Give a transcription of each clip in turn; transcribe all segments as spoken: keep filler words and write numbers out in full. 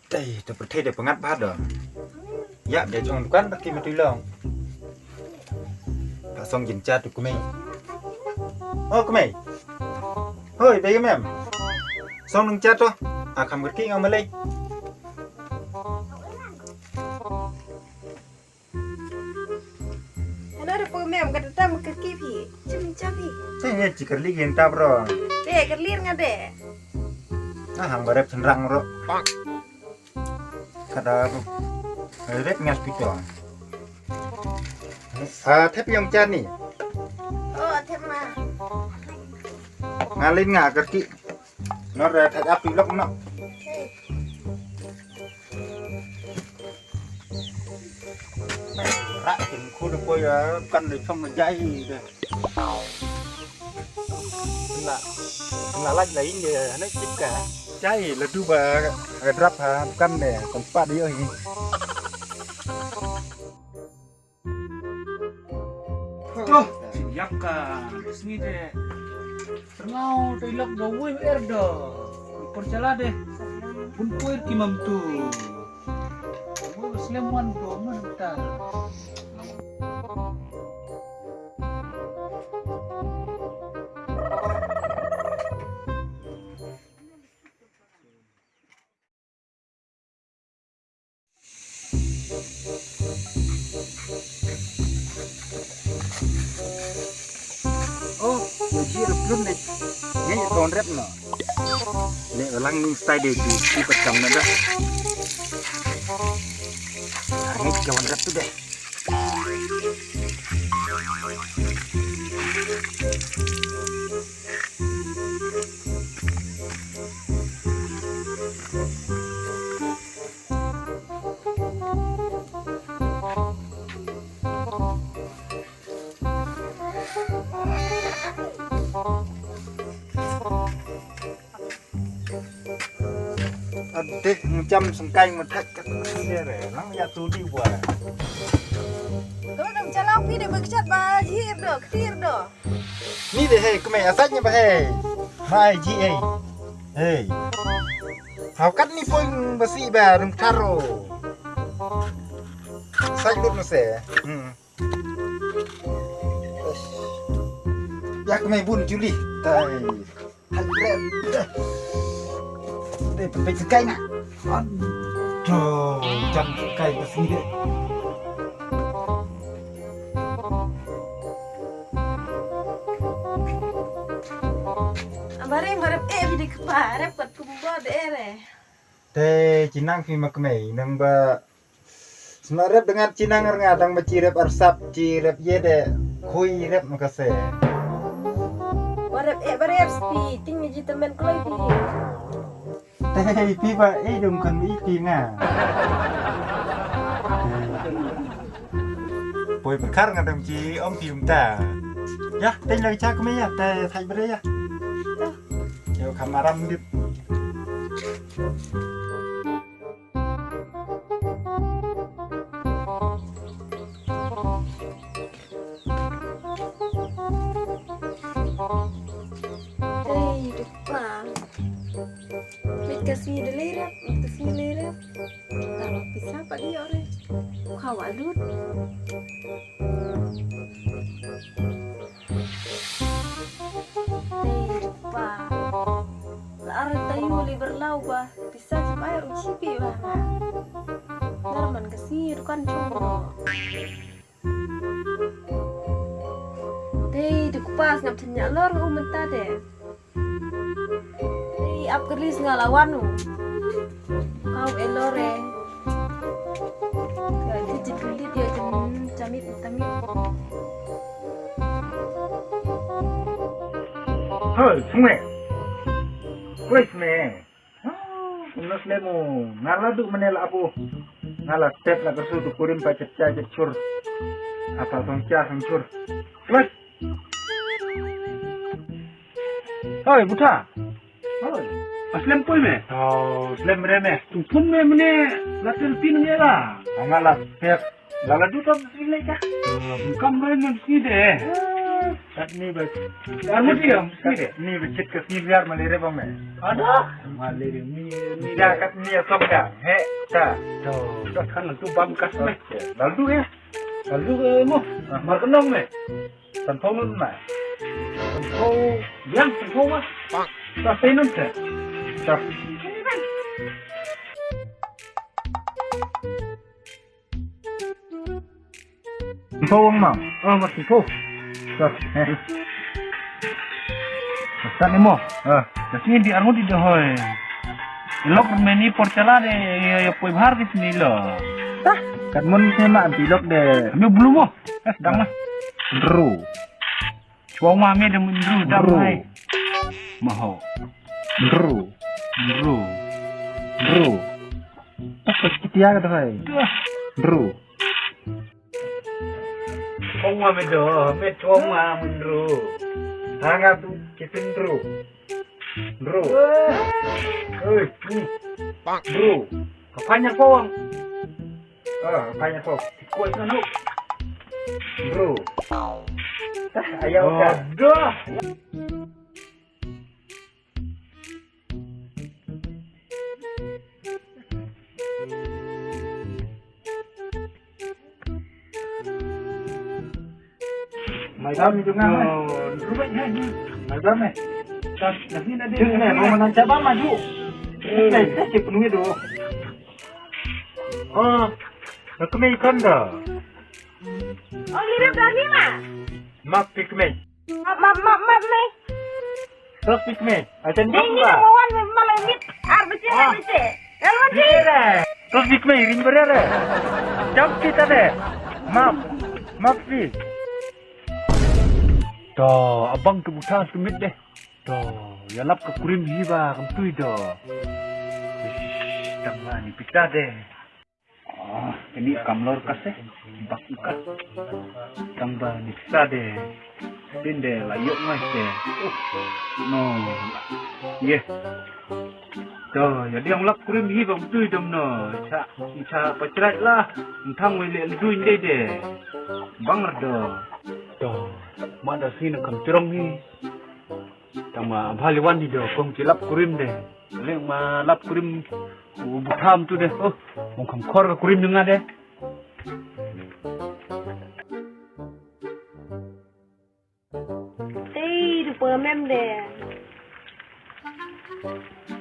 Dei, to pyrthei dei pyngat bha do. Ya, dei chong dukan ba ki matu long. Ka song jin cha tu kumei. Oh, kumei. Hoi, dei mem. Song nung cha to. A kham gerki ngam malei. Hana da pu mem ka tam ka ki phi. Chim cham phi. Te ne chi kyrli gen ta bro. Te kyrli nga de. Ah, hang barep thenrang ro. Kada ru. Rep ngas pito. Ah, thep yong chani. Oh, thep ma. Ngalin nga kyrki. Nor, eh, thep api lok no. Rak kin khu de poi, eh, kan de chong jai de. La, la laj la in de, ne chip ka. Jai la du ba, eh, drap ha, kan de, kan pa de yo hi. Tuh, yak ka sngi de. Rngau te lok da wui er da. Por chala de. Pun puir ki mam tu. Wui slem wan do man ta. Oh, ya ji rup lum ne. Ngai ya kawan rep no. Ne lang ning style de ji, ji pat kam na da. Ngai kawan rep tu deh. Adik ngam sengkai metek kat ni re, nang ya tu di wa. Kalau dong jalan pi de berkecat ba jihir do, ketir do. Ni de hei, kemai asat nya ba hei. Mai ji hei. Hei. Hau kat ni pun besi ba rum taro. Sai lut mese. Hmm. Ya kemai bun juli. Tai. Hai bre. Dei pepek sekai na. Aduh, jam sekai besi de. Amare marep eh bidi kepa, rep kat kumba de ere. Te cinang phi ma kmei nang ba sma rep dengan cinang er nga dang ma ci rep arsap ci rep ye de khui rep ma kase. Marep eh barep spi ting ji temen kloi phi. Te phi ba eh dong kan i phi nga. Poi perkar nga dam ci om pi um ta. Ya, te lagi cak me ya, te thai bere ya. Yo kamaram dit. Hey, depa. Mit kasi de lerap, mit kasi lerap. Kalau bisa pak dia orang. Kau alut. Hey, depa. La arta yu liber lau ba. Bisa cepai ru cipi ba. Darman kasi dukan cuma. Dei, de kupas ngap tanya lor u menta de. Dei, ap keris nga lawan u. Kau e lor e. Ya, di jin kulit ya jin jamit tamit. Hoi, sungai. Wes me. Nus lemu, nga la du mene la abu. Nga la step la kersu tu kurim pa chet cha chet chur. Apa song cha song chur. Plus. Hoi, buta. Hoi. Aslem poi me. Oh, slem re me. Tung pun me mene la tel pin nge la. Nga la step. La la du tam sing le ka. Kam re me sini de. Kat ni ba. Ar mesti ya, mesti deh. Ni ba chit ka sni biar malaria bang me. Ada. Malaria ni, ni. Ya, kat ni ya sok da. He, ta. To, to kan tu bam kas me. Lalu ya. Lalu ke mo. Ah. Mar kenong me. Tanpa mo ma. Tanpa yang tanpa ma. Ta pe nun te. Ta. Info wang ma. Ah, mas info. Sat. Eh. Sat ni mo. Ah. Kasi di arngut di dohoi. Ilok meni porcela de ya poi bahar di sini lo. Tah. Kat mon sini ma anti lok de. Kami belum mo. Eh, sedang mah. Bro. Chuang ma me de mun ru dam Ru. Hai. Maho. Ru. Ru. Ru. Apa kita ya kata hai? Duh. Ru. Chuang ma me do, me chuang ma mun ru. Tanga tu kitin ru. Ru. Oi, ni. Ru. Kapanya kong. Ah, kaya ko. Ko ito no. Bro. Ah, ayaw ka. Aduh. Mai dam itu ngan. Mai dam eh. Dah, dah ni dah. Sini, mau mana coba maju. Eh, saya cek penuh itu. Oh, na kmie khon da. Oh, ni da ni ma. Map pi kmie. Map, map, map, map me. Terus pi kmie. Ajan ni ni ba. Mo wan me ma le mit. Ar bisi, ar bisi. Elwan ni. Terus pi kmie ring bare re. Jam kita de. Map. Map pi. To, abang tu buta tu mit de. To, ïalap ka kurim hi ba kam tui do. Ish, tang ba ni pisa de. Ah, kani kam lor ka se. Bak ka. Tang ba ni pisa de. Pin de la yok ngai se. Uh, no. Ye. To, ya diang lap kurim hi ba kam tui dom no. Cha, cha pachrat la. Thang wei le duin de de. Bang do. To, ma da si na kam chirong hi. Tang ma bha liwan di do kong chi lap kurim de. Leng ma lap kurim u butham tu de. Oh, kong kham khor ka kurim nga de. Tei du pa mem de.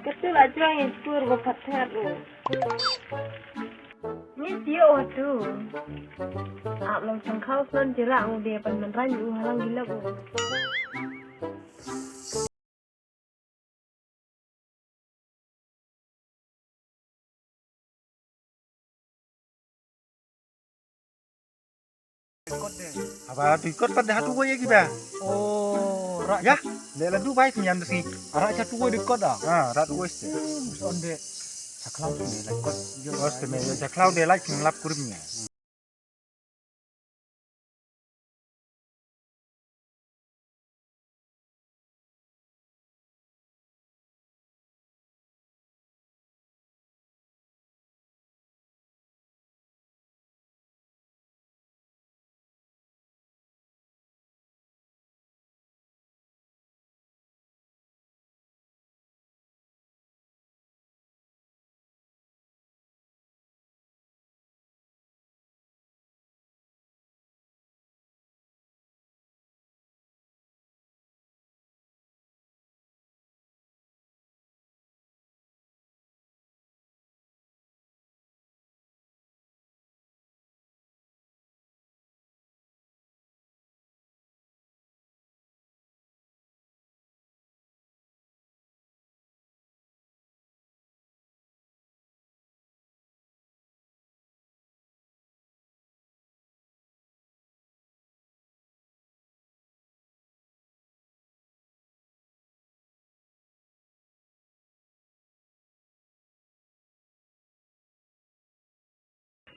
Katu la jrong in skur ba phat that u. Ni tio tu. Ap long chang khau snan jira u de pan man ran u halang gilak u. Haba tu kot pat dah tu wei ki ba. Oh, rak ya. Le la du bai ki nyam desi. Rak cha tu wei kot da. Ha, rak tu wei se. Onde. Chaklau tu le la kot. Os te me chaklau de la kin lap kurim nya.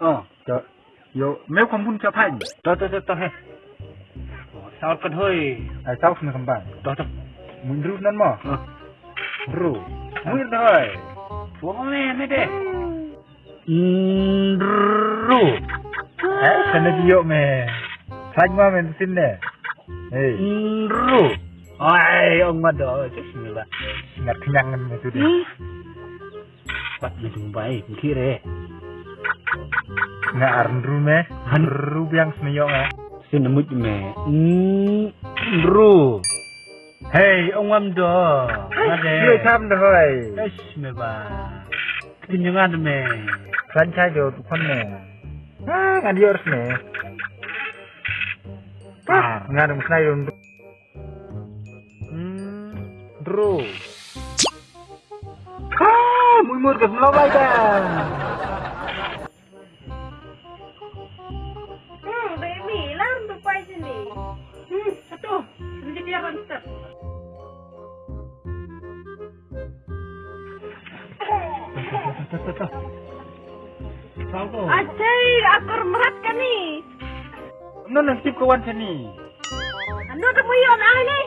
Oh, to. Yo, me kham bun cha phai. To, to, to, to, he. Saur ka dhoi. Ai, saur ka kambang. To, to. Mun ru nan mo. Ru. Mun dhoi. Wong me, me de. Ru. Eh, kana ji yo me. Phai ma me sin ne. Hey. Nru. Ai, ong ma do, cus ni ba. Ngat kenyang ngan tu deh. Hmm. Pat ni tung bai, mungkin re. Nga ar nru me, nru biang smeyo nga. Sin mut me. Nru. Hey, ong wam do. Hey, ngade. Yoi tam do hoi. Eish, me ba. Tin yo ngade me. Klan chai do tu kon me. Ah, ngade yor me. Ah, ngade mesnai do. Hmm, nru. Ah, mui mur ke semua bai kan. Hmm, baby, lam tu pai sini. Hmm, satu. Sini dia kan step. Acai, akur merat kani. Nun nasib kawan sini. Anu tu puyon ai ni.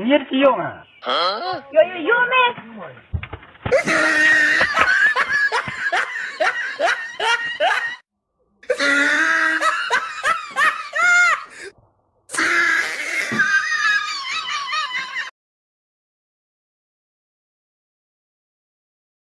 Nyir kiyong ah. Yo yo yo me.